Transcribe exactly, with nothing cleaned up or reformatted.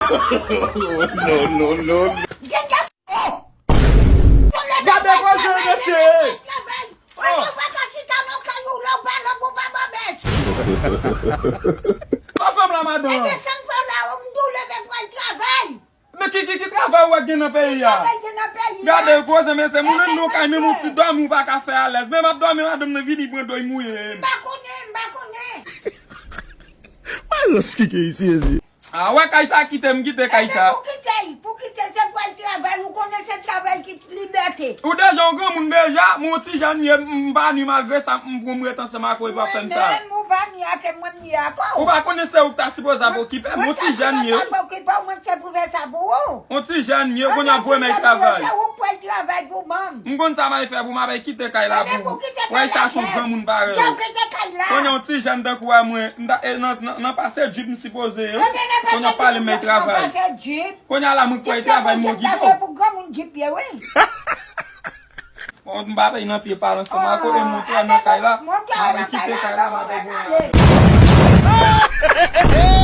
No, no, no. Gade koze mesye. Pase w pa ka chita nan kay ou lè w pa lòb ou pa bòbèch. Sa fè m la, madanm? Ebyen, sa m fè w la, m di w leve pou al travay. Men ki, ki, ki travay ou wè k gen nan peyi a? Ki travay gen nan peyi a? Gade koze mesye, moun ann nan kay, menm yon ti dòmi ou pa ka fè alèz. Men m ap dòmi, madanm nan vini pran dòy mouye m. M pa konnen, m pa konnen. Mwen lòs kike isi, isi. Ah, wè kay sa kite, m kite kay sa. Ebyen, pou kite, pou kite, se pou al travay, ou konnen se travay ki libète. Ou deja yon granmoun deja, m yon ti jèn m ye, m, m pa nwi malgre sa, m, m, m ret ansanm ak ou epi w ap fè m sa. Mwen menm, ou pa nwi ak mwen, m nwi ak ou. Ou pa konnen se ou k ta sipoze ap okipe m, yon ti jèn m ye. Mwen ta sipoze ap okipe w, mwen se pou fè sa pou ou. Yon ti jèn m ye, kounye a voye m al travay. Se ou k pral travay pou mwen. M konn sa m al fè pou m, m ap kite kay la pou ou. Ebyen, pou kite kay la, w al chache yon granmoun parèy ou. Kounye a yon ti jèn tankou a mwen, m ta, e, nan, nan, nan pase djip m sipoze ye. Ebyen, nan pase djip, kounye a w pale m al travay. Nan pase djip. Kounye a la, mwen k pral travay, m okipe w. Pou granmoun djip ye, wi. Bon, m pa vle nan pye pale ansanm ak ou, e montre nan kay la. M ap kite kay la, m ap voye.